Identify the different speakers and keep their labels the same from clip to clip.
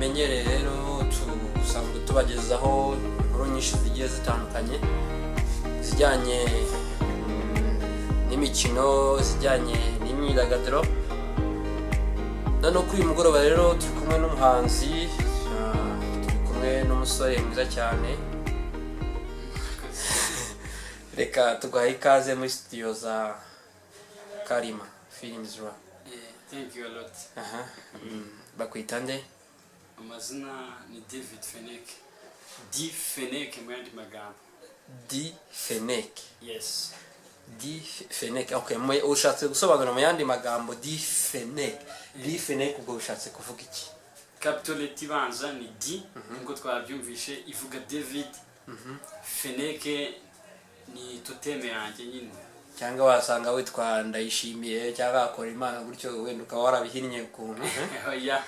Speaker 1: Mubimenyereye rero, dusanzwe tubagezaho inkuru nyinshi zigiye zitandukanye, zijyanye n'imikino, zijyanye n'imyidagaduro. Noneho kuri uyu mugoroba rero turi kumwe n'umuhanzi, turi kumwe n'umusore mwiza cyane. Reka tuguhaye ikaze muri studio za Karima Films Rwa.
Speaker 2: Thank you a lot.
Speaker 1: Aha, bakwita nde?
Speaker 2: Amazina ni David Fenek, D Fenek mu yandi magambo.
Speaker 1: D Fenek?
Speaker 2: Yes.
Speaker 1: D Fenek, okay. Ushatse gusobanura mu yandi magambo D Fenek, D Fenek, ubwo ushatse kuvuga iki?
Speaker 2: Capital letter ibanza ni D, nkuko twabyumvishe ivuga David. Fenek ni totem yanjye nyine.
Speaker 1: Cyangwa wasanga witwa Ndayishimiye cyangwa wakora Imana gutyo, wenda ukaba warabihinnye ukuntu, eh?
Speaker 2: Oya.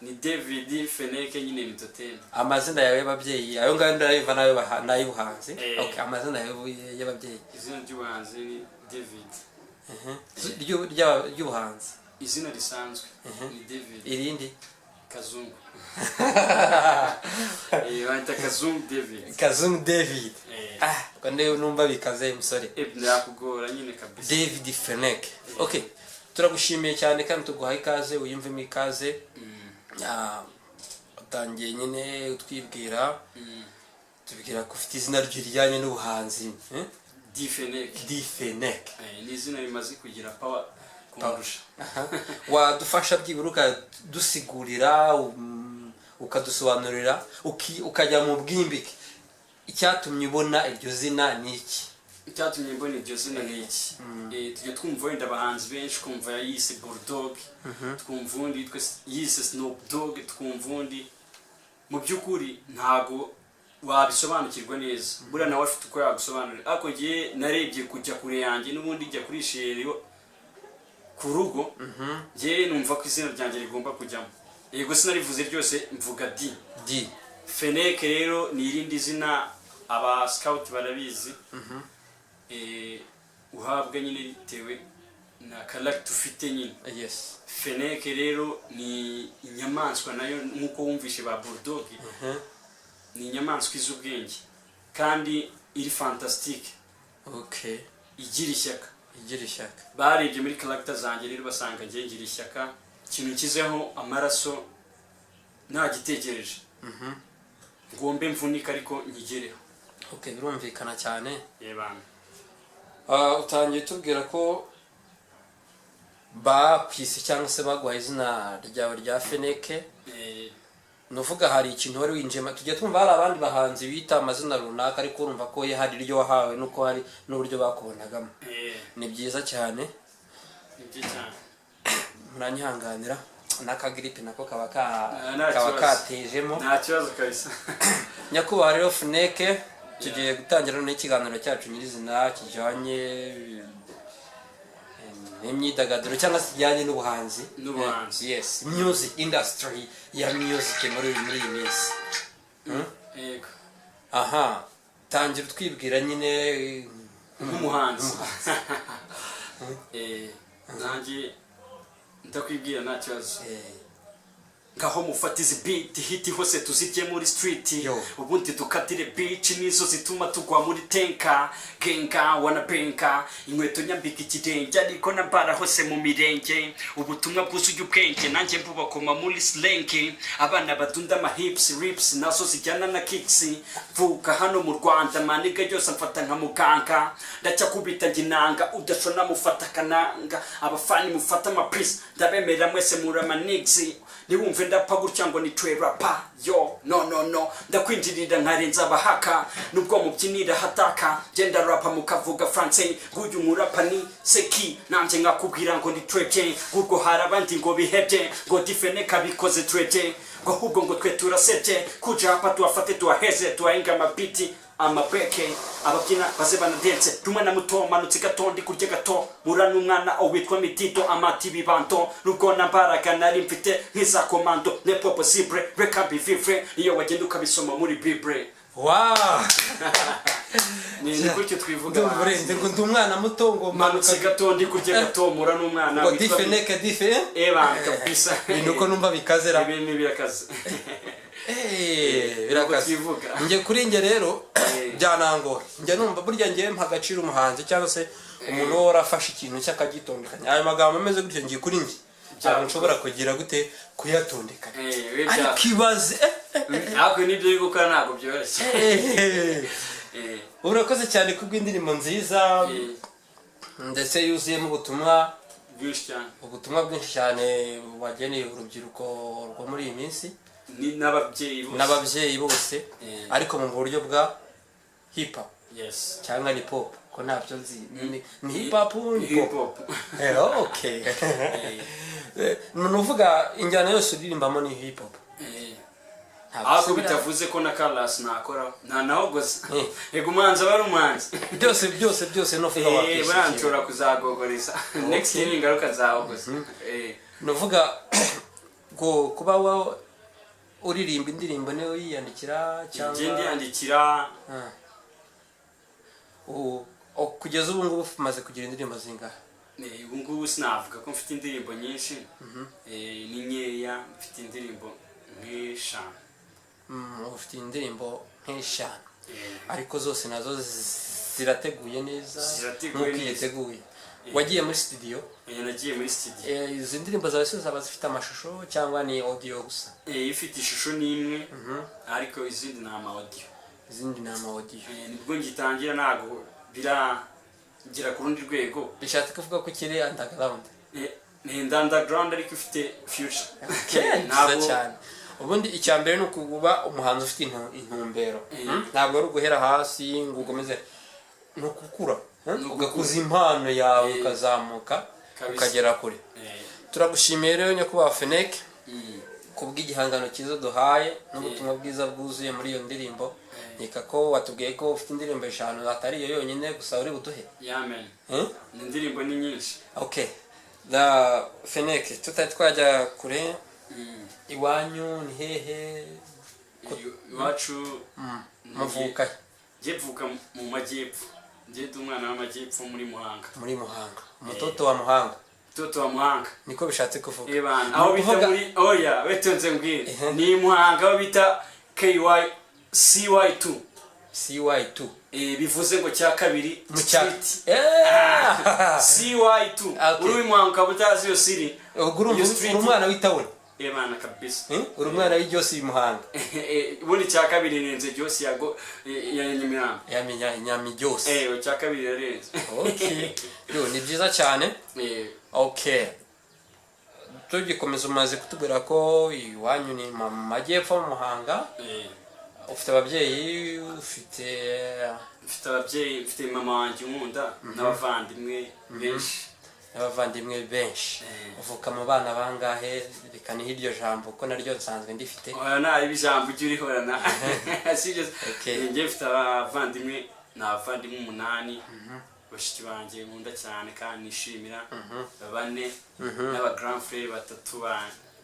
Speaker 2: Ni David Fenek nyine, ni totem.
Speaker 1: Amazina yawe y'ababyeyi, ayo ngayo ndayumva nayo n'ay'ubuhanzi.
Speaker 2: Eh.
Speaker 1: Okay, amazina yawe y'ababyeyi?
Speaker 2: Izina ry'ubuhanzi ni David.
Speaker 1: Ry'ubuhanzi?
Speaker 2: Izina risanzwe ni David.
Speaker 1: Irindi?
Speaker 2: Kazungu. Banyita Kazungu David.
Speaker 1: Kazungu David.
Speaker 2: Eh.
Speaker 1: Ah, ko ndebe numva bikaze, musore.
Speaker 2: Byakugora nyine kabisa.
Speaker 1: David Fenek, okay, turagushimiye cyane kandi tuguhaye ikaze, wiyumvemo ikaze. Ah, utangiye nyine utwibwira, tubwira ko ufite izina rijyanye n'ubuhanzi, eh?
Speaker 2: D Fenek.
Speaker 1: D Fenek.
Speaker 2: Ni izina rimaze kugira power kundusha.
Speaker 1: Aha. Wadufasha byibura ukadusigurira, ukadusobanurira, ukajya mu bwimbike, icyatumye ubona iryo zina ni iki?
Speaker 2: Icyatumye mbona iryo zina ni iki? Tujya twumva wenda abahanzi benshi, twumva yise Bulldog, twumva undi yise Snoop Dogg, twumva undi. Mu by'ukuri ntago wabisobanukirwa neza, buriya nawe afite uko yagusobanurira, ariko ngiye narebye kujya kure yanjye n'ubundi njya kuri sheri ku rugo, njyewe numva ko izina ryanjye rigomba kujyamo. Yego, sinarivuze ryose, mvuga D.
Speaker 1: D.
Speaker 2: Fenek rero ni irindi zina, aba scout barabizi, uhabwa nyine bitewe na character ufite nyine. Fenek rero ni inyamaswa nayo, nk'uko wumvishe ba Bulldog, ni inyamaswa izi ubwenge kandi iri fantastique, igira ishyaka.
Speaker 1: Igira ishyaka.
Speaker 2: Barebye muri character zanjye rero basanga ngiye ngira ishyaka, ikintu nshyizeho amaraso ntagitekereje ngombe mvunika ariko nkigereho.
Speaker 1: Okay, birumvikana cyane.
Speaker 2: Yebana.
Speaker 1: Ah, utangiye tubwira ko bakwise cyangwa se baguhaye izina ryawe rya Feneke. Ni uvuga hari ikintu wari winjiyemo. Tujya twumva hari abandi bahanzi bita amazina runaka, ariko urumva ko hari iryo wahawe nuko hari n'uburyo bakubonagamo. Ni byiza cyane.
Speaker 2: Nibyo cyane.
Speaker 1: Muranyihanganira, n'akagiripe nako kaba
Speaker 2: Ah, nta
Speaker 1: kaba
Speaker 2: kibazo.
Speaker 1: katejemo.
Speaker 2: Nta kibazo kabisa.
Speaker 1: Nyakubahwa rero Funeke, tugiye gutangira noneho ikiganiro cyacu nyirizina kijyanye n'imyidagaduro cyangwa se kijyanye n'ubuhanzi.
Speaker 2: N'ubuhanzi.
Speaker 1: Yes, music industry ya music muri iyi minsi.
Speaker 2: Yego.
Speaker 1: Aha, tangira utwibwira nyine.
Speaker 2: Nk'umuhanzi, nanjye ndakwibwira, nta kibazo. Ngaho mufate izi beat, hit hose tuzirye muri street.
Speaker 1: Yo.
Speaker 2: Ubundi dukatire beach, nizo zituma tugwa muri tenka genga wana benka inkweto nyambika ikirenge, ariko nambara hose mu mirenge. Ubutumwa bwuzuye ubwenge, nanjye mbubakoma muri slang. Abana badunda ama hips lips nazo zijyana na kicks. Mvuka hano mu Rwanda, maniga yose amfata nka muganga. Ndacyakubita nginanga udashona, mufata akananga. Abafani mufata amapisi, ndabemera mwese muri amanigzi. Ntiwumve ndapfa gutya ngo ni rapa yo, no no no, ndakwinjirira nkarenza abahaka. Nubwo mubyinira hataka, genda rapa mukavuga français, nguyu murapa ni seki, nanjye nkakubwira ngo ni twebye. Ngubwo hari abandi ngo bihebye, ngo difeneka bikoze twebye, ngo ahubwo ngo twe turasebye. Kuja hapa tuwafate, tuwaheze, tuwahinga amabiti amabeke, ababyina baze banadense. Ndi umwana muto manutse gato, ndi kurya gato, mura n'umwana witwa Mitito amati bibanto. Nubwo nta mbaraga nari mfite nk'iza komando, n'est pas possible, reka mbivivre, iyo wagenda ukabisoma muri Bible. Ni gutyo twivuga.
Speaker 1: Ndumva urenze, ngo ndi umwana muto, ngo
Speaker 2: Manutse gato, ndi kurya gato, mura n'umwana
Speaker 1: ngo
Speaker 2: witwa
Speaker 1: difeneke dife.
Speaker 2: Eba kabisa.
Speaker 1: Ibintu uko numva bikazera.
Speaker 2: Ibintu birakaze.
Speaker 1: Birakaze.
Speaker 2: Twivuga.
Speaker 1: Njye, kuri njye rero, byanangora. Njye numva burya njye mpa agaciro umuhanzi cyangwa se umuntu uba warafashe ikintu cye akagitondekanya. Ayo magambo ameze gutyo, ngiye kuri njye ntabwo nshobora kugira gute kuyatondekanya.
Speaker 2: We
Speaker 1: Ariko ibaze
Speaker 2: Ariko n'ibyo uri gukora ntabwo byoroshye.
Speaker 1: Urakoze cyane kubw'indirimbo nziza ndetse yuzuyemo ubutumwa
Speaker 2: bwinshi cyane.
Speaker 1: Ubutumwa bwinshi cyane wageneye urubyiruko rwo muri iyi minsi.
Speaker 2: Ni n'ababyeyi bose.
Speaker 1: N'ababyeyi bose. Ariko mu buryo bwa hip hop cyangwa ni pop, ko ntabyo nzi. Ni hip hop, ni
Speaker 2: hip
Speaker 1: pop?
Speaker 2: Hop.
Speaker 1: Okay. Ni uvuga injyana yose uririmbamo ni hip hop? Ntabwo
Speaker 2: Ariko
Speaker 1: se
Speaker 2: bitavuze ko na Carlos nakora nta naho gusa. Ego, umuhanzi aba ari umuhanzi.
Speaker 1: Byose byose byose no uvuga
Speaker 2: Buriya
Speaker 1: wakwishyikira.
Speaker 2: Nshobora kuzagogoreza next year, ingaruka zahogoza.
Speaker 1: Ni uvuga ngo kuba wa uririmba indirimbo niwe uyiyandikira cyangwa?
Speaker 2: Njye ndiyandikira.
Speaker 1: Ah. Kugeza ubu ngubu umaze kugira indirimbo zingahe?
Speaker 2: Ubu ngubu sinavuga ko mfite indirimbo nyinshi. Ni nkeya, mfite indirimbo nk'eshanu.
Speaker 1: Ufite indirimbo nk'eshanu? Ariko zose nazo zirateguye neza?
Speaker 2: Zirateguye
Speaker 1: Nk'uko
Speaker 2: neza.
Speaker 1: yiteguye. Wagiye muri studio?
Speaker 2: Nagiye muri studio.
Speaker 1: Izi ndirimbo zawe se zaba zifite amashusho cyangwa ni audio gusa?
Speaker 2: Ifite ishusho ni imwe, ariko izindi ni ama audio.
Speaker 1: Izindi ni ama audio.
Speaker 2: Nibwo ngitangira, ntabwo biragera ku rundi rwego.
Speaker 1: Bishatse kuvuga ko kiri underground?
Speaker 2: Ni underground ariko ifite future.
Speaker 1: Okay, byiza cyane. Ubundi icya mbere ni ukuba umuhanzi ufite intumbero. Ntabwo ari uguhera hasi ngo ukomeze, ni ukukura.
Speaker 2: Ni ugukura.
Speaker 1: Ugakuza impano yawe, ukazamuka, ukagera kure. Turagushimiye rero, nyakubahwa Feneke, kubw'igihangano cyiza duhaye n'ubutumwa bwiza bwuzuye muri iyo ndirimbo. Nkeka ko watubwiye ko ufite indirimbo eshanu, atari iyo yonyine gusa uri buduhe.
Speaker 2: Yeah man.
Speaker 1: Eh?
Speaker 2: Ni indirimbo ni nyinshi.
Speaker 1: Okay, na Feneke, tutari twajya kure, iwanyu ni hehe?
Speaker 2: Iwacu
Speaker 1: Muvuka?
Speaker 2: Njye mvuka mu majyepfo, njye ndi umwana w'amajyepfo muri Muhanga.
Speaker 1: Muri Muhanga, umutoto wa Muhanga.
Speaker 2: Toto wa Muhanga.
Speaker 1: Niko bishatse kuvuga.
Speaker 2: Ebana,
Speaker 1: Ni
Speaker 2: aho bita
Speaker 1: ukuvuga-
Speaker 2: muri, oya, wetonze mbwire, ni Muhanga aho bita KY CY2.
Speaker 1: CY2.
Speaker 2: Bivuze ngo cya kabiri
Speaker 1: Mu cya
Speaker 2: street. CY2.
Speaker 1: Okay.
Speaker 2: Uri Muhanga ukaba utazi iyo city,
Speaker 1: Ubwo urumva
Speaker 2: iyo street.
Speaker 1: uri umwana w'itawuni.
Speaker 2: Ebana, kabisa.
Speaker 1: Eh? Uri umwana w'iryosi i Muhanga.
Speaker 2: Ubundi cya kabiri irenze Ryosi ya ya Nyamirambo.
Speaker 1: Yamenya inyami ryose.
Speaker 2: Cya kabiri irarenze.
Speaker 1: Okay, yo, ni byiza cyane. Okay, tugikomeza, umaze kutubwira ko iwanyu ni mu majyepfo mu Muhanga. Ufite ababyeyi, ufite?
Speaker 2: Mfite ababyeyi, mfite mama wanjye unkunda n'abavandimwe benshi.
Speaker 1: N'abavandimwe benshi. Uvuka mu bana bangahe? Reka niho iryo jambo ko naryo nsanzwe ndifite.
Speaker 2: Oya, nta ijambo ujya urihorana, sibyo?
Speaker 1: Okay.
Speaker 2: Njye mfite abavandimwe, ni abavandimwe umunani, bashiki banjye nkunda cyane kandi nishimira bane n'aba grand frère batatu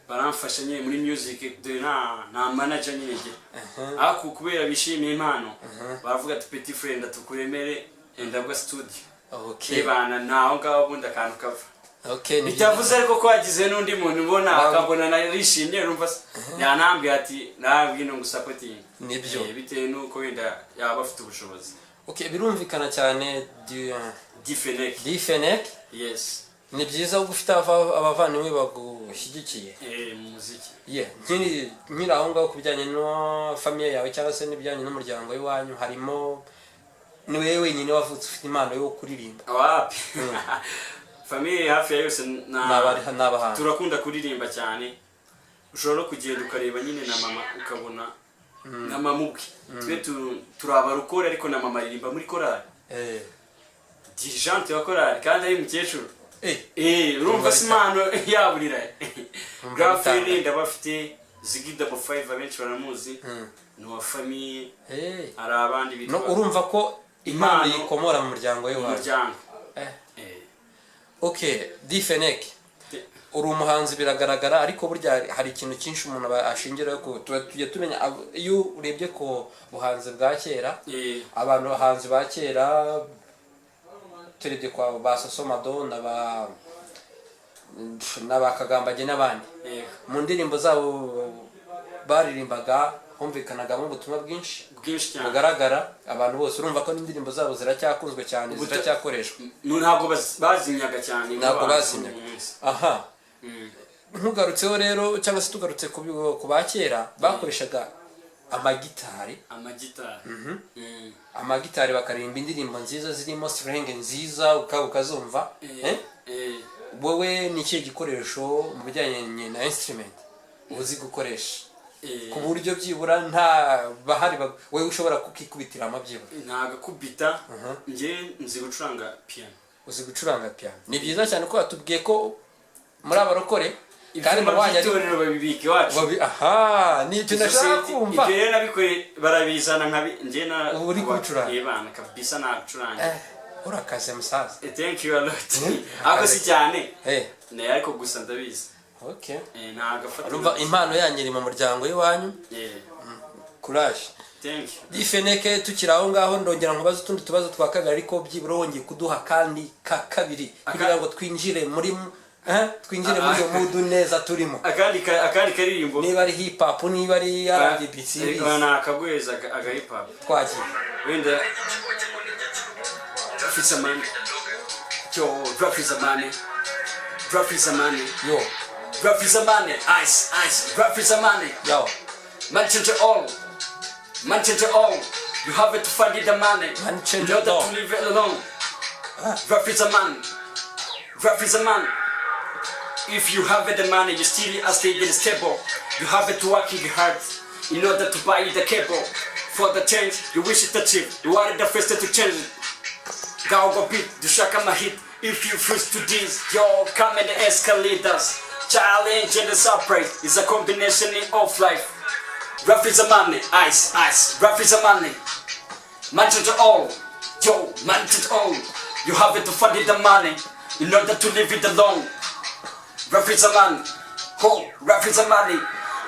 Speaker 2: baramfasha nyine muri music, dore nta manager nyine ngira, ariko kubera bishimiye impano baravuga ati: "Petit frère, ndatukuremere endabwa studio." Ibana naho ngaho ubundi akantu kava.
Speaker 1: Okay, ni byiza.
Speaker 2: Bitavuze ariko ko hagize n'undi muntu ubona akabona narishimye, urumva se yanambwiye ati: "Nabwino ngo ngusupportinge."
Speaker 1: Nibyo.
Speaker 2: Bitewe n'uko wenda yaba afite ubushobozi.
Speaker 1: Okay, birumvikana cyane
Speaker 2: Difenek.
Speaker 1: Difenek.
Speaker 2: Yes.
Speaker 1: Ni byiza ko ufite abavandimwe bagushyigikiye.
Speaker 2: Mu muziki.
Speaker 1: Yeah, nkiri aho ngaho, ku bijyanye no famille yawe cyangwa se n'ibijyanye n'umuryango w'iwanyu, harimo ni wowe wenyine wavutse ufite impano yo kuririmba?
Speaker 2: Wapi, famille hafi ya yose na
Speaker 1: Ni abahanzi.
Speaker 2: Turakunda kuririmba cyane. Ushobora no kugenda ukareba nyine na mama, ukabona na mama ubwe, twe turi abarokore, ariko na mama aririmba muri korali, dirigeante wa korali, kandi ari umukecuru. Urumva si impano yaburira. Grand frère ndabafite, Ziggy Double Five, abenshi baramuzi, ni uwa famille. Hari abandi
Speaker 1: No,
Speaker 2: bitwa
Speaker 1: urumva ko impano
Speaker 2: Impano-
Speaker 1: yikomora mu muryango w'iwacu.
Speaker 2: Umuryango.
Speaker 1: Okay, Difenek, uri umuhanzi biragaragara, ariko burya hari ikintu cyinshi umuntu aba ashingiraho ko tuba tujya tumenya iyo urebye ku buhanzi bwa kera, abantu bahanzi ba kera, turebye kwa ba Soso Mado n'aba Kagambage n'abandi, mu ndirimbo zabo baririmbaga Humvikanagamo ubutumwa bwinshi
Speaker 2: Bwinshi cyane.
Speaker 1: bugaragara. Abantu bose, urumva ko n'indirimbo zabo ziracyakunzwe cyane, ziracyakoreshwa.
Speaker 2: Ntabwo bazimyaga cyane
Speaker 1: Ntabwo
Speaker 2: nk'abantu
Speaker 1: bazimyaga.
Speaker 2: b'uyu munsi.
Speaker 1: Aha ntugarutseho rero, cyangwa se tugarutse ku ba kera bakoreshaga amagitari.
Speaker 2: Amagitari.
Speaker 1: Amagitari, bakaririmba indirimbo nziza zirimo slang nziza, ukazumva. Eh?
Speaker 2: Eh.
Speaker 1: Wowe ni ikihe gikoresho mu bijyanye na instrument uzi gukoresha, ku buryo byibura nta bahari wowe ushobora kukikubitiramo byibura?
Speaker 2: Ntagakubita, njye nzi gucuranga piano.
Speaker 1: Uzi gucuranga piano, ni byiza cyane ko watubwiye ko muri abarokore kandi
Speaker 2: Ibyuma
Speaker 1: mu wanyu ari
Speaker 2: by'itorero babibika iwacu.
Speaker 1: Aha ni icyo nashaka
Speaker 2: Sosiyete-
Speaker 1: kumva.
Speaker 2: Ibyo rero nabikore, barabizana nkabi njye na
Speaker 1: Ubu uri kubicuranga?
Speaker 2: Eh bana, kabisa nacuranga.
Speaker 1: Eh, urakaze musaza.
Speaker 2: Thank you a lot, ariko si cyane. Ne, ariko gusa ndabizi. Ntagafata.
Speaker 1: Urumva impano yanyu iri mu muryango w'iwanyu. Courage.
Speaker 2: Thank you.
Speaker 1: Ifeneke, tukiri aho ngaho, ndongera nkubaze utundi tubazo twa kabiri, ariko byibura wongeye kuduha kandi ka kabiri kugira ngo twinjire muri iyo mood neza turimo.
Speaker 2: Akandi karirimbo.
Speaker 1: Niba ari hip hop, niba ari R&B, simbizi.
Speaker 2: Ni akaguheza aga hip hop.
Speaker 1: Twagiye.
Speaker 2: Wenda Rafisa money. Yo, Rafisa money. Rafisa money.
Speaker 1: Yo.
Speaker 2: Rafisa money. Ice, ice. Rafisa money.
Speaker 1: Yo.
Speaker 2: Man change it all. Man change it all. You have to find the money.
Speaker 1: Man change
Speaker 2: In
Speaker 1: it
Speaker 2: order
Speaker 1: all.
Speaker 2: to live it alone. Rafisa man. Rafisa man. If you have the money, you still are staying stable. You have to working hard in order to buy the cable. For the change you wish to achieve, you are the first to change it. Gago beat, dushaka hit. If you refuse to this, yo, come and escalate us. Challenge and the surprise is a combination of life. Rough is a money, ice, ice, rough is a money. Man to all, yo, man to all. You have to find the money in order to live it alone. Rough is a man, ho, rough is a money.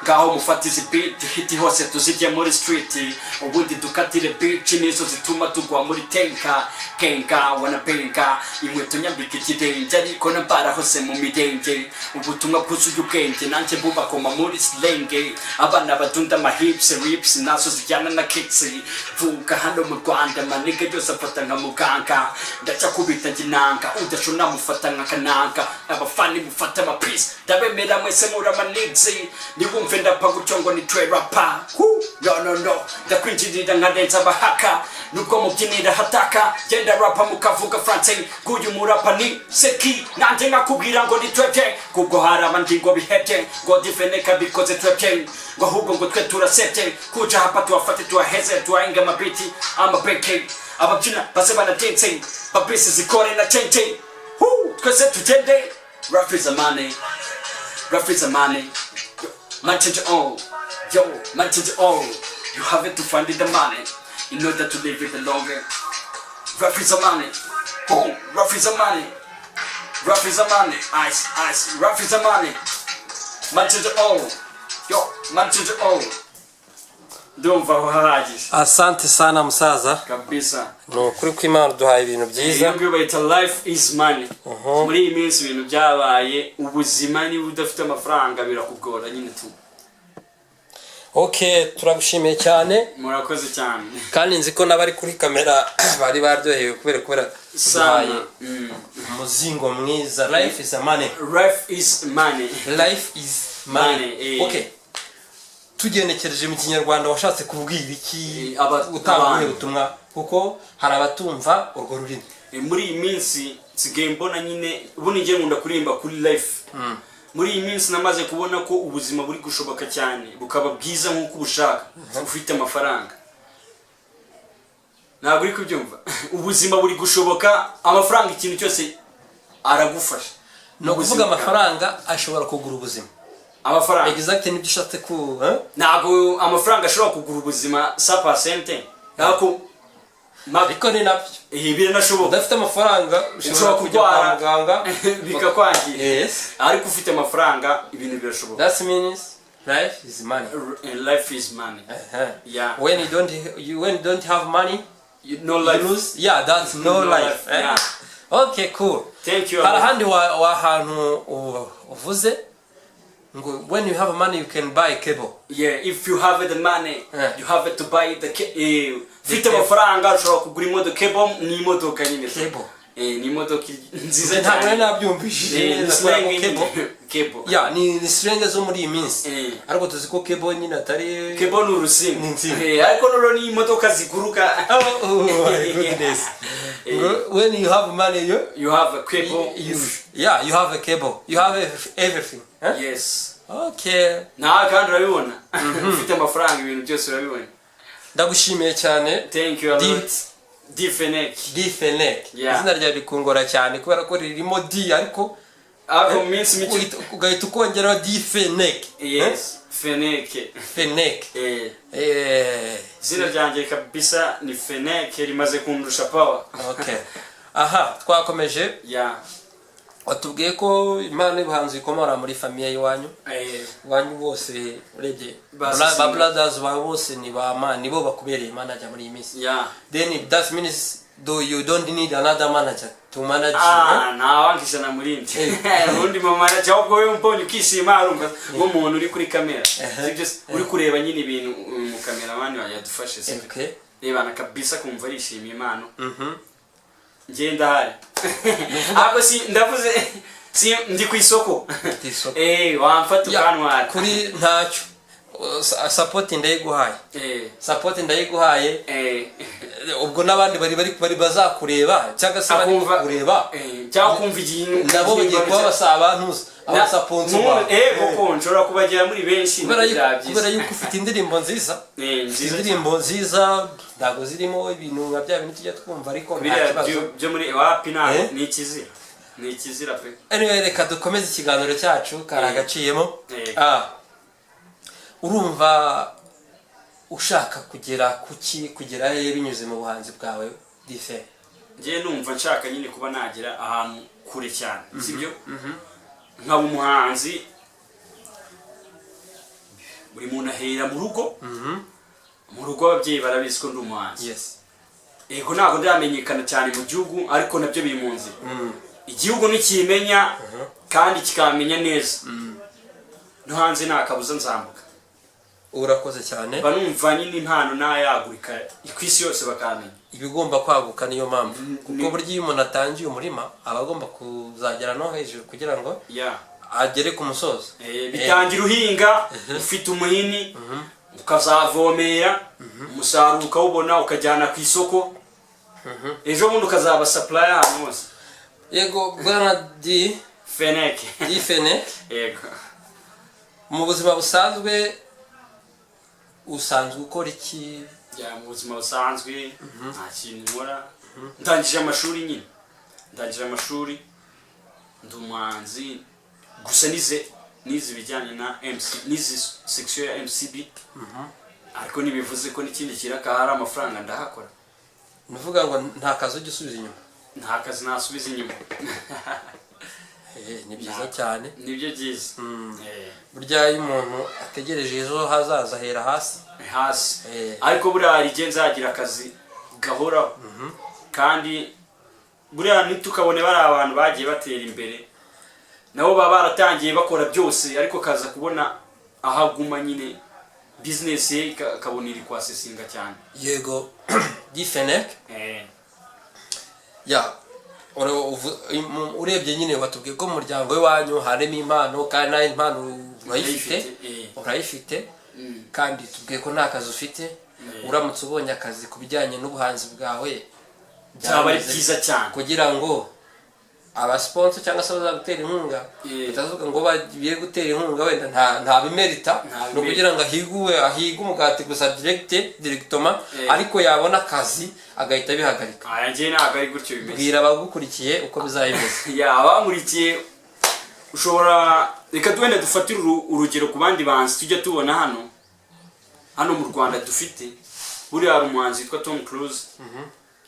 Speaker 2: Ngaho mufate izi beat hit hose tuzirye muri street, ubundi dukatire beach, nizo zituma tugwa muri tenka kenga wanabenga. Inkweto nyambika ikirenge, ariko nambara hose mu mirenge. Ubutumwa bwuzuye ubwenge, nanjye mbubakoma muri slang. Abana badunda amahips rips, nazo zijyana na kicks. Vuga hano mu Rwanda, maniga yose afata nka muganga. Ndacyakubita nginanga udashona, mufata nka kananga. Abafani mufata amapisi, ndabemera mwese muri amanizi. Niwumve ndapa gutyo ngo ni twe rapa. No, no, no, ndakwinjirira nkarenza abahaka. Nubwo mubyinira hataka, genda rapa mukavuga français, nguyu murapa ni seki. Nanjye nkakubwira ngo ni twebwe, kubwo hari abandi ngo bihebye, ngo difeneka bikoze twebwe, ngo ahubwo ngo twe turasebye. Kuja hapa tuwafate, tuwaheze, tuwahinga amabiti amabeke, ababyina baze banadense, babisi zikore na chenche. Twese tugende. Rap is a money. Rap is a money. Man change all. Yo, man change all. You have to find the money in order to live it longer. Rap is a money. Boom. Rap is a money. Rap is a money. Ice, ice. Rap is a money. Man change all. Yo, man change all. Ndumva aho hahagije.
Speaker 1: Asante sana musaza.
Speaker 2: Kabisa.
Speaker 1: Ni ukuri ko Imana duhaye ibintu byiza.
Speaker 2: Iyo ngiyo bayita "Life is money". Muri iyi minsi ibintu byabaye ubuzima, niba udafite amafaranga birakugora nyine tu.
Speaker 1: Ok, turagushimiye cyane.
Speaker 2: Murakoze cyane.
Speaker 1: Kandi nzi ko n'abari kuri kamera bari baryohewe kubera duhaye
Speaker 2: Sana.
Speaker 1: umuzingo mwiza, "Life is a money".
Speaker 2: Life is money.
Speaker 1: Life is money.
Speaker 2: Money, eh.
Speaker 1: Ok, tugenekereje mu Kinyarwanda, washatse kubwira iki? Utanga ubuhe
Speaker 2: abantu.
Speaker 1: butumwa? Kuko hari abatumva urwo rurimi.
Speaker 2: Muri iyi minsi nsigaye mbona nyine, ubundi njye nkunda kuririmba kuri life. Muri iyi minsi namaze kubona ko ubuzima buri gushoboka cyane, bukaba bwiza nk'uko ubushaka ufite amafaranga. Ntabwo uri kubyumva? Ubuzima buri gushoboka, amafaranga ikintu cyose aragufasha.
Speaker 1: Ni ukuvuga
Speaker 2: Ubuzima.
Speaker 1: amafaranga ashobora kugura ubuzima?
Speaker 2: Amafaranga.
Speaker 1: Exact, nibyo ushatse ku, eh?
Speaker 2: Ntabwo amafaranga ashobora kugura ubuzima 100%, ariko
Speaker 1: Ariko ni nabyo.
Speaker 2: Biranashoboka.
Speaker 1: Udafite amafaranga ushobora
Speaker 2: Ushobora
Speaker 1: kujya kwa
Speaker 2: kurwara
Speaker 1: muganga
Speaker 2: bikakwangira.
Speaker 1: Yes.
Speaker 2: Ariko ufite amafaranga ibintu birashoboka.
Speaker 1: That means life is money.
Speaker 2: Life is money. Yeah.
Speaker 1: When you don't have money,
Speaker 2: No
Speaker 1: you
Speaker 2: life.
Speaker 1: lose. Yeah, that's no,
Speaker 2: No
Speaker 1: life,
Speaker 2: life,
Speaker 1: eh?
Speaker 2: yeah.
Speaker 1: Okay, cool.
Speaker 2: Thank you.
Speaker 1: Hari ahandi wa hantu uvuze. Ngo when you have money, you can buy cable.
Speaker 2: Yeah, if you have the money, you have to buy the ufite
Speaker 1: cable.
Speaker 2: Amafaranga ushobora kugura imodoka. Cable ni imodoka nyine.
Speaker 1: Cable.
Speaker 2: Ni imodoka nziza
Speaker 1: Ntabwo nari
Speaker 2: cyane.
Speaker 1: nabyumvishije
Speaker 2: Ni
Speaker 1: neza kubera ko
Speaker 2: slang
Speaker 1: cable
Speaker 2: nyine. Cable.
Speaker 1: Ya, ni slang zo muri iyi minsi, ariko tuzi ko cable nyine atari
Speaker 2: Cable ni urusinga.
Speaker 1: Ni insinga.
Speaker 2: Ariko noneho ni imodoka ziguruka.
Speaker 1: Oh my goodness. Ngo when you have money, you
Speaker 2: You have a cable.
Speaker 1: Yeah, you have a cable, you have everything, huh?
Speaker 2: Yes.
Speaker 1: Okay.
Speaker 2: Nawe kandi urabibona, ufite amafaranga ibintu byose urabibona.
Speaker 1: Ndagushimiye cyane.
Speaker 2: Thank you a lot, D Fenek.
Speaker 1: D Fenek.
Speaker 2: Yeah.
Speaker 1: Izina ryawe rikungora cyane kubera ko ririmo D, ariko
Speaker 2: Ariko mu minsi mike
Speaker 1: ugahita ukongeraho D Fenek.
Speaker 2: Yes, Fenek.
Speaker 1: Fenek.
Speaker 2: Izina ryanjye kabisa ni Fenek, rimaze kundusha power.
Speaker 1: Okay, aha twakomeje. Watubwiye ko impano y'ubuhanzi ikomora muri famille y'iwanyu. Iwanyu bose urebye ba brothers bawe bose ni ba nibo bakubereye manager muri iyi minsi. Then that means do you don't need another manager to manage you, eh?
Speaker 2: Ah, ntawanga ijana muri njye ubundi mu manager, ahubwo wowe mbonye ukishima, urumva nk'umuntu uri kuri kamera, sibyo se? Uri kureba nyine ibintu mu kameramani yadufashe, sibyo?
Speaker 1: Okay.
Speaker 2: Rebana kabisa kumva arishimiye impano. Njye ndahari, ahubwo si ndavuze, si ndi ku isoko.
Speaker 1: Ku isoko.
Speaker 2: Wamfata
Speaker 1: Ya,
Speaker 2: ukantwara.
Speaker 1: Kuri ntacyo. Support ndayiguhaye. Support ndayiguhaye. Ubwo n'abandi bari bazakureba cyangwa se bari kureba
Speaker 2: cyangwa kumva ikintu
Speaker 1: nabo bagiye kuba basaba abantu abasaponso bawe.
Speaker 2: Koko nshobora kubagera muri benshi.
Speaker 1: Kubera
Speaker 2: Nabyo byaba
Speaker 1: yuko kubera
Speaker 2: byiza.
Speaker 1: yuko ufite indirimbo nziza. Ufite
Speaker 2: Nziza.
Speaker 1: indirimbo nziza, ntabwo zirimo ibintu nka bya bintu tujya twumva, ariko nta
Speaker 2: Biriya
Speaker 1: kibazo.
Speaker 2: byo muri wapi, nta ni ikizira, ni ikizira pe.
Speaker 1: Anyway, reka dukomeze ikiganiro cyacu kari agaciyemo. Ah, urumva ushaka kugera kuki, kugera he binyuze mu buhanzi bwawe, Dife?
Speaker 2: Njye numva nshaka nyine kuba nagera ahantu kure cyane, sibyo? Nkaba umuhanzi. Buri muntu ahera mu rugo. Mu rugo ababyeyi barabizi ko ndi umuhanzi. Yego, ntabwo ndamenyekana cyane mu gihugu, ariko nabyo biri mu nzira. Igihugu nikimenya kandi kikamenya neza, no hanze nta kabuza nzambuka.
Speaker 1: Urakoze cyane.
Speaker 2: Mba numva nyine impano nayagurika ku isi yose bakamenya.
Speaker 1: Ibigomba kwaguka, niyo mpamvu, kuko burya iyo umuntu atangiye umurima aba agomba kuzagera no hejuru kugira ngo agere ku musozo.
Speaker 2: Bitangira uhinga ufite umuhini, ukazavomera, umusaruro ukawubona, ukajyana ku isoko, ejo bundi ukazaba supplier ahantu hose.
Speaker 1: Yego, bwana D
Speaker 2: Fenek.
Speaker 1: D Fenek.
Speaker 2: Yego.
Speaker 1: Mu buzima busanzwe usanzwe ukora iki?
Speaker 2: Ya, mu buzima busanzwe nta kintu nkora. Ndangije amashuri nyine, ndangije amashuri, ndi umuhanzi gusa. Nize ibijyanye na MC, nize section ya MCB, ariko ntibivuze ko n'ikindi kiraka hari amafaranga ndahakora.
Speaker 1: Ni ukuvuga ngo nta kazi ujya usubiza inyuma?
Speaker 2: Nta kazi nasubiza inyuma.
Speaker 1: Ni byiza cyane.
Speaker 2: Nibyo byiza.
Speaker 1: Burya iyo umuntu ategereje ejo hazaza ahera hasi.
Speaker 2: Hasi. Ariko buriya hari igihe nzagira akazi gahoraho, kandi buriya ntitukabone bari abantu bagiye batera imbere, nabo baba baratangiye bakora byose, ariko kaza kubona aho aguma nyine bizinesi ye akabona iri kwasesinga cyane.
Speaker 1: Yego, D Fenek. Ya, urebye nyine watubwiye ko mu muryango w'iwanyu harimo impano, kandi nawe impano urayifite.
Speaker 2: Urayifite.
Speaker 1: Urayifite, kandi tubwiye ko nta kazi ufite. Uramutse ubonye akazi ku bijyanye n'ubuhanzi bwawe,
Speaker 2: Byaba ari byiza cyane.
Speaker 1: Kugira ngo abasponsor cyangwa se abazagutera inkunga batavuga ngo bagiye gutera inkunga wenda nta bimerita.
Speaker 2: Nta
Speaker 1: Ni ukugira ngo ahiguwe, ahige umugati gusa directement, ariko yabona akazi agahita abihagarika.
Speaker 2: Aya, njye ntabwo ari gutyo bimeze.
Speaker 1: Bwira abagukurikiye uko bizaba bimeze.
Speaker 2: Ya, abankurikiye, ushobora, reka wenda dufatire urugero ku bandi bahanzi tujya tubona hano mu Rwanda dufite. Buriya hari umuhanzi witwa Tom Close.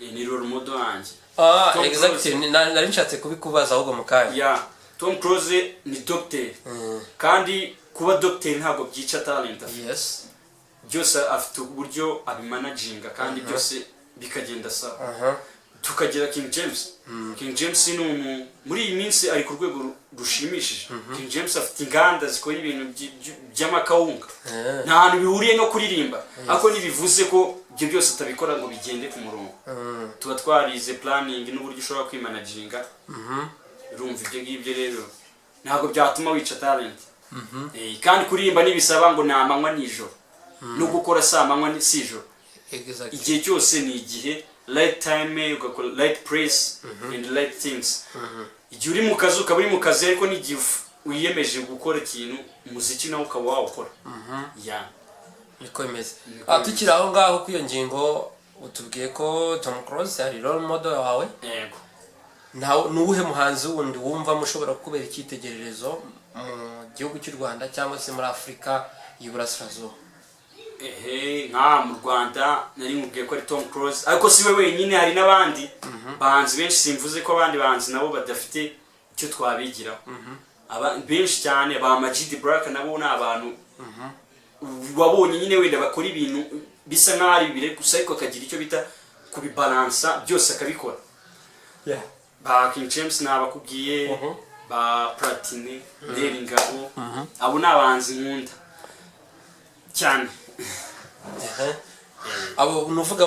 Speaker 2: Ni role model wanjye.
Speaker 1: Ah.
Speaker 2: Tom
Speaker 1: Exactly. Nari nshatse kubikubaza ahubwo mu kanya.
Speaker 2: Ya, Tom Close ni docteur, kandi kuba docteur ntabwo byica talent afite. Byose afite uburyo abimanaginga kandi byose bikagenda sawa. Tukagira King James. King James ni muri iyi minsi ari ku rwego rushimishije. King James afite inganda zikora ibintu by'amakawunga. Nta hantu bihuriye no kuririmba, ariko ntibivuze ko ibyo byose atabikora ngo bigende ku murongo. Tuba twarize planning n'uburyo ushobora kwimanaginga. Urumva, ibyo ngibyo rero ntabwo byatuma wica talent. Kandi kuririmba ntibisaba ngo ni amanywa nijoro, no gukora si amanywa si ijoro. Igihe cyose ni igihe, right time ugakora, right place and right things. Igihe uri mu kazi ukaba uri mu kazi, ariko n'igihe wiyemeje gukora ikintu, umuziki nawe ukaba wawukora, yeah.
Speaker 1: Niko bimeze.
Speaker 2: Niko bimeze.
Speaker 1: Tukiri aho ngaho kuri iyo ngingo, utubwiye ko Tom Close ari role model wawe.
Speaker 2: Yego.
Speaker 1: Ni uwuhe muhanzi wundi wumva mushobora kubera icyitegererezo mu gihugu cy'u Rwanda cyangwa se muri Afurika y'Iburasirazuba?
Speaker 2: Ehe, nka mu Rwanda nari nkubwiye ko ari Tom Close, ariko si we wenyine, hari n'abandi bahanzi benshi. Simvuze ko abandi bahanzi nabo badafite icyo twabigiraho. Benshi cyane, ba Amag The Black nabo ni abantu wabonye nyine wenda bakora ibintu bisa nk'aho ari bibiri gusa, ariko akagira icyo bita kubibalansa byose akabikora. Ba King James nabakubwiye, ba Platini, Nel Ngabo, abo ni abahanzi nkunda cyane.
Speaker 1: Abo ni uvuga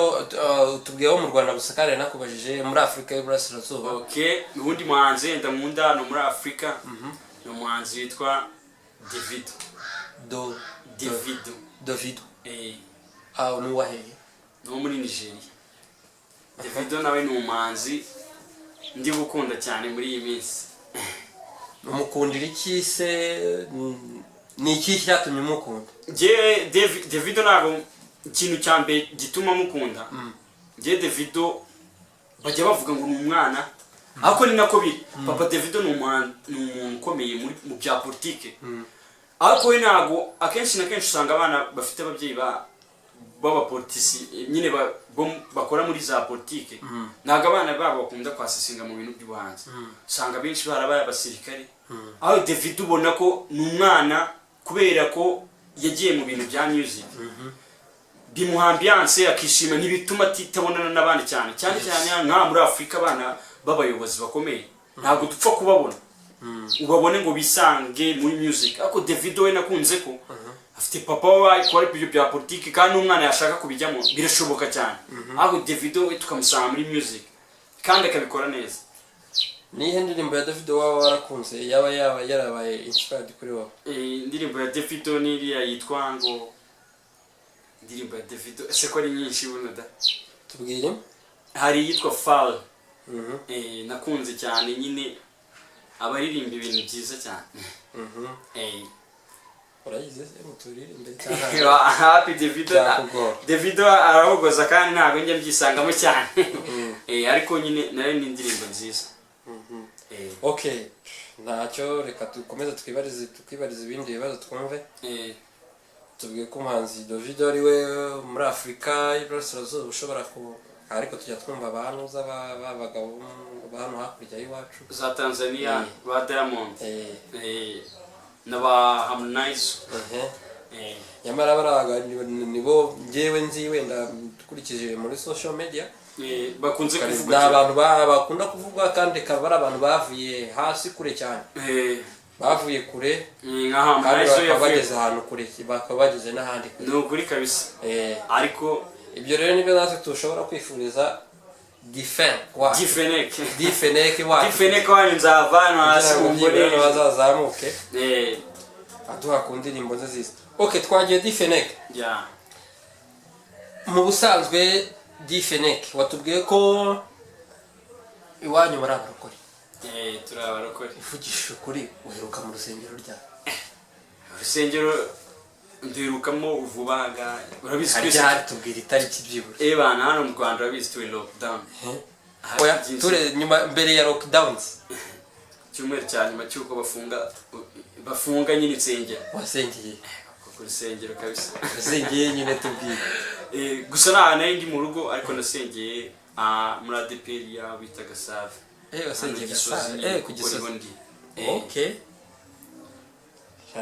Speaker 1: tubwiye abo mu Rwanda gusa, kandi nakubajije muri Afurika y'Iburasirazuba.
Speaker 2: Okay, uwundi muhanzi wenda nkunda hano muri Afurika ni umuhanzi witwa Davido.
Speaker 1: Do
Speaker 2: Davido.
Speaker 1: Davido.
Speaker 2: Eh.
Speaker 1: Aho ni uwaheye?
Speaker 2: Ni uwo muri Nigeria. Davido nawe ni umuhanzi ndi gukunda cyane muri iyi minsi.
Speaker 1: Umukundira iki se? Ni iki cyatumye umukunda?
Speaker 2: Njye Davido, ntabwo ikintu cya mbere gituma mukunda, njye Davido bajya bavuga ngo ni umwana, ariko ni nako biri. Papa Davido ni umuntu ukomeye mu bya politike, ariko we ntabwo, akenshi na kenshi usanga abana bafite ababyeyi b'abapolitisi nyine bakora muri za politike, ntabwo abana babo bakunda kwasisinga mu bintu by'ubuhanzi. Usanga benshi barabaye abasirikare. Aho Davido ubona ko ni umwana, kubera ko yagiye mu bintu bya music bimuha ambiance akishima, ntibituma atitabonana n'abandi cyane cyane cyane nka muri Afurika abana b'abayobozi bakomeye ntabwo dupfa kubabona ubabone ngo bisange muri music. Ariko Davido we nakunze ko afite papa we akora ibyo bya politiki, kandi n'umwana yashaka kubijyamo birashoboka cyane. Ariko Davido we tukamusanga muri music kandi akabikora neza.
Speaker 1: Niyihe ndirimbo ya Davido waba warakunze, yaba yarabaye inspired kuri wowe?
Speaker 2: Indirimbo ya Davido ni iriya yitwa ngo, indirimbo ya Davido ese ko ari nyinshi buno da?
Speaker 1: Tubwire.
Speaker 2: Hari iyitwa Fall. Nakunze cyane nyine, abaririmba ibintu byiza cyane.
Speaker 1: Urayizi se muturirimbe cyangwa
Speaker 2: Happy Davido.
Speaker 1: Byakugora.
Speaker 2: Davido arahogoza kandi ntabwo njya mbyisangamo cyane. Ariko nyine nayo ni indirimbo nziza.
Speaker 1: Okay, ntacyo, reka dukomeze twibarize ibindi bibazo twumve. Tubwiye ko umuhanzi Davido ari we muri Afurika y'Iburasirazuba ushobora ku, ariko tujya twumva abantu b'abagabo ba hano hakurya y'iwacu.
Speaker 2: Za Tanzania, ba Diamond, na ba Harmonize.
Speaker 1: Nyamara bariya bagabo nibo njyewe nzi wenda dukurikije muri social media.
Speaker 2: Bakunze
Speaker 1: ni
Speaker 2: kuvuga cyane.
Speaker 1: Abantu bakunda kuvugwa, kandi akaba ari abantu bavuye hasi kure cyane, bavuye kure,
Speaker 2: nka
Speaker 1: kandi
Speaker 2: Harmonize
Speaker 1: bakaba
Speaker 2: yavuye
Speaker 1: bageze ahantu kure, bakaba bageze n'ahandi kure.
Speaker 2: Ni ukuri kabisa. Ariko
Speaker 1: Ibyo rero nibyo natwe tushobora kwifuriza Difen wacu.
Speaker 2: Difenek.
Speaker 1: Difeneke wacu.
Speaker 2: Difenek wanyu nzava hano hasi
Speaker 1: kugira ngo byibura
Speaker 2: mumbone.
Speaker 1: bazazamuke aduha ku ndirimbo ze nziza. Okay, twagiye Difeneke. Mu busanzwe Difeneke, watubwiye ko iwanyu muri abarokore.
Speaker 2: Turi abarokore.
Speaker 1: Uvugishije ukuri, uheruka mu rusengero ryawe?
Speaker 2: Urusengero nduherukamo vuba aha, urabizi twese.
Speaker 1: Ryari? Tubwira itariki byibura.
Speaker 2: Bana, hano mu Rwanda urabizi turi lockdown.
Speaker 1: Oya, ture nyuma, mbere ya lockdowns.
Speaker 2: Icyumweru cya nyuma cy'uko bafunga nyine insengero.
Speaker 1: Wasengeye?
Speaker 2: Ku rusengero kabisa.
Speaker 1: Wasengeye nyine, tubwire.
Speaker 2: Gusa nta nari ndi mu rugo, ariko nasengeye muri ADEPR ya bita Gasave.
Speaker 1: Wasengeye
Speaker 2: Hano Gisozi
Speaker 1: Gasave.
Speaker 2: nyine,
Speaker 1: Ku
Speaker 2: kuko
Speaker 1: Gisozi.
Speaker 2: ariho ndi.
Speaker 1: Okay,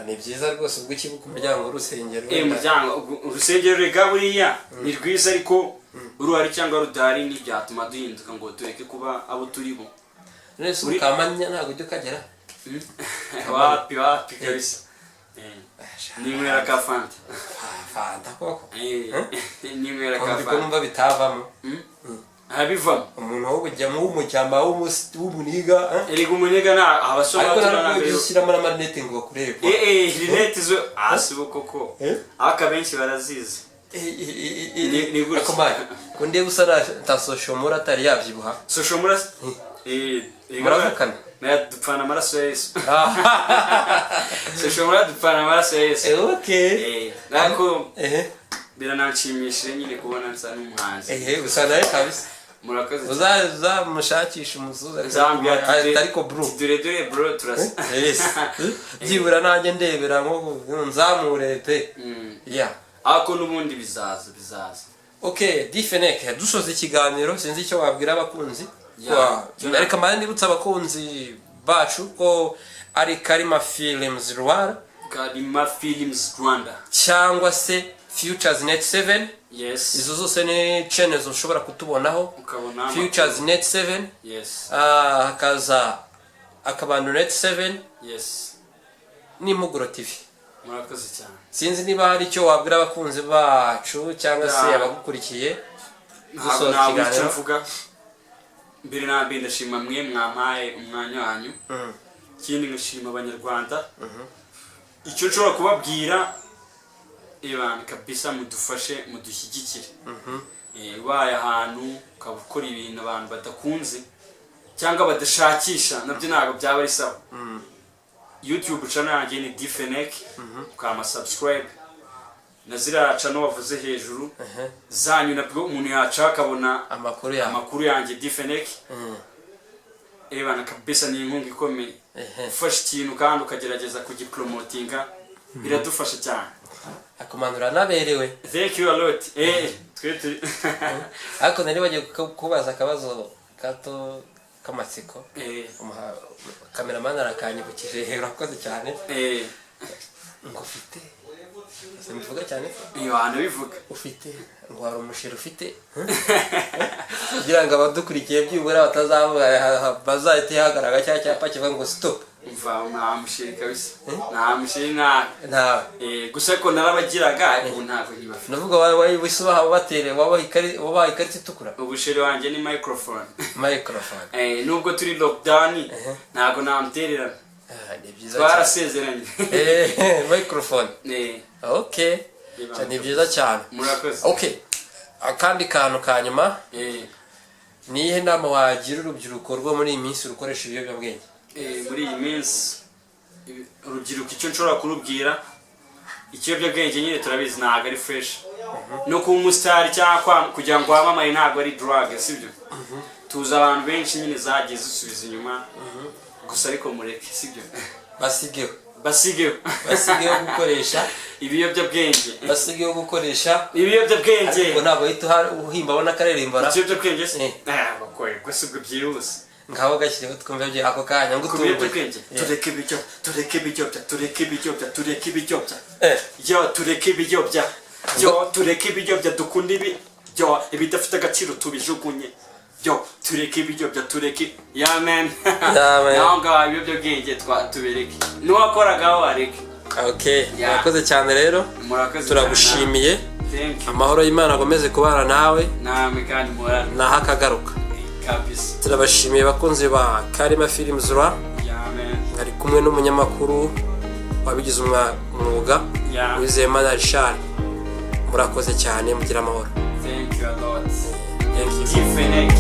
Speaker 1: ni byiza rwose ubwo ukibuka umuryango w'urusengero.
Speaker 2: Umuryango urusengero rega buriya ni rwiza, ariko Uruhari cyangwa rudahari ntibyatuma duhinduka ngo tureke kuba abo turi bo.
Speaker 1: None se ukamanya ntabwo ujya ukagera?
Speaker 2: Wapi, wapi kabisa. Ninywera ka Fanta.
Speaker 1: Fanta koko?
Speaker 2: Ninywera ka
Speaker 1: Ko
Speaker 2: Fanta.
Speaker 1: numva bitavamo.
Speaker 2: Habivamo.
Speaker 1: Umuntu wo kujya mu w'umujyama w'umuniga, eh?
Speaker 2: Erega umuniga nta abasoma.
Speaker 1: Ariko ntabwo ujya ushyiramo n'amarinete ngo bakurebe.
Speaker 2: Rinete zo hasi bo koko.
Speaker 1: Eh?
Speaker 2: Ariko abenshi barazizi. Ni gutya.
Speaker 1: Ariko man, ko ndeba usa na Tasoshomura atari yabyibuha.
Speaker 2: Social mura
Speaker 1: Muravukana?
Speaker 2: Nayo dupfana amaraso ya Yesu. Social mura dupfana amaraso ya Yesu. Ariko birananshimishije nyine kubona nsa n'umuhanzi.
Speaker 1: Usa nawe kabisa.
Speaker 2: Murakoze cyane.
Speaker 1: Uzamushakisha umusuhuza.
Speaker 2: Nzambwira ati
Speaker 1: ariko bro,
Speaker 2: dore dore bro, turasa.
Speaker 1: Yes, byibura nanjye ndebera nko nzamure pe. Yeah.
Speaker 2: Ariko n'ubundi bizaza, bizaza.
Speaker 1: Okay, Dfeneke, dusoza ikiganiro, sinzi icyo wabwira abakunzi.
Speaker 2: Yeah.
Speaker 1: Reka mbanze nibutsa abakunzi bacu ko ari Karima Films Rwanda.
Speaker 2: Karima Films Rwanda.
Speaker 1: Cyangwa se Futures Net 7.
Speaker 2: Yes.
Speaker 1: Izo zose ni channels ushobora kutubonaho.
Speaker 2: Ukabona
Speaker 1: Futures Net 7.
Speaker 2: Yes.
Speaker 1: Hakaza Akabando Net 7 n'Impuguro TV.
Speaker 2: Murakoze cyane.
Speaker 1: Sinzi niba hari icyo wabwira abakunzi bacu cyangwa se abagukurikiye
Speaker 2: Ntabwo
Speaker 1: dusoza
Speaker 2: ntabwo icyo
Speaker 1: ikiganiro.
Speaker 2: mvuga. Mbere na mbere ndashima mwe mwampaye umwanya wanyu. Ikindi ngashima Abanyarwanda. Icyo nshobora kubabwira, ebana kabisa, mudufashe, mudushyigikire. Ubaye ahantu ukaba ukora ibintu abantu badakunze cyangwa badashakisha, nabyo ntabwo byaba ari sawa. YouTube channel yanjye ni Dfenek, ukama subscribe na ziriya channel wavuze hejuru zanyu, nabwo umuntu yaca akabona
Speaker 1: amakuru yawe.
Speaker 2: Amakuru yanjye, Dfenek. Ebana kabisa, ni inkunga ikomeye. Ufashe ikintu kandi ukagerageza kugipromotinga, biradufasha cyane.
Speaker 1: Akumanura naberewe.
Speaker 2: Thank you a lot. Twe turi
Speaker 1: Ariko nari bagiye kubaza akabazo gato k'amatsiko. Kameramani arakanyibukije, urakoze cyane. Ngo ufite, simbivuga cyane.
Speaker 2: Iyo hantu bivuga.
Speaker 1: Ufite, ngo hari umusheri ufite, kugira ngo abadukurikiye byibura batazavuga, bazahite hagaragara cya cyapa kivuga ngo stop.
Speaker 2: Mva, nta musheri kabisa, nta musheri, nta.
Speaker 1: Ntawe?
Speaker 2: Gusa ko narabagiraga, ariko ubu ntabwo nkibafite.
Speaker 1: Ndavuga wese ubaha batere, wabaha ikarita itukura.
Speaker 2: Ubusheri wanjye ni microphone.
Speaker 1: Microphone.
Speaker 2: Nubwo turi lockdown, ntabwo namutererana.
Speaker 1: Ah, ni byiza cyane.
Speaker 2: Twarasezeranye.
Speaker 1: Microphone. Okay. Ni byiza cyane.
Speaker 2: Murakoze.
Speaker 1: Okay, akandi kantu ka nyuma: ni iyihe nama wagira urubyiruko rwo muri iyi minsi rukoresha ibiyobyabwenge?
Speaker 2: Muri iyi minsi urubyiruko, icyo nshobora kurubwira, ikiyobyabwenge nyine turabizi ntabwo ari fresh. No kuba umusitari cyangwa kugira ngo wamamare ntabwo ari drug, sibyo? Tuzi abantu benshi nyine zagiye zisubiza inyuma. Gusa ariko mureke, sibyo?
Speaker 1: Basigeho.
Speaker 2: Basigeho.
Speaker 1: Basigeho gukoresha
Speaker 2: ibiyobyabwenge.
Speaker 1: Basigeho gukoresha
Speaker 2: ibiyobyabwenge.
Speaker 1: Ariko ntabwo uhita uhimba abona akaririmba.
Speaker 2: Ikiyobyabwenge se?
Speaker 1: Eh.
Speaker 2: Bakoye gusa ubwo byihuse.
Speaker 1: Ngaho gashyireho twumve byo ako kanya ngo
Speaker 2: Ku
Speaker 1: utunguye.
Speaker 2: biyobyabwenge: tureke ibiyobya, tureke ibiyobya, tureke ibiyobya, tureke ibiyobya. Yo, tureke ibiyobya, yo, tureke ibiyobya, dukunda ibi, yo, ibidafite agaciro tubijugunye. Yo, tureke ibiyobya, tureke. Yeah man.
Speaker 1: Yeah, man.
Speaker 2: Naho ngaho ibiyobyabwenge twa tubireke, n'uwakoragaho areke.
Speaker 1: Okay.
Speaker 2: Yeah.
Speaker 1: Murakoze cyane rero.
Speaker 2: Murakoze.
Speaker 1: Turagushimiye.
Speaker 2: Cyane. Thank you.
Speaker 1: Amahoro y'Imana akomeze kubana nawe.
Speaker 2: Namwe kandi muhorane.
Speaker 1: Naho akagaruka.
Speaker 2: Kabisa.
Speaker 1: Turabashimiye bakunzi ba Karima Films Rwa.
Speaker 2: Yeah man.
Speaker 1: Ari kumwe n'umunyamakuru wabigize umwuga, Uwizeyimana Richard. Murakoze cyane, mugire amahoro.
Speaker 2: Thank you a lot.
Speaker 1: Thank you.
Speaker 2: Dfenek.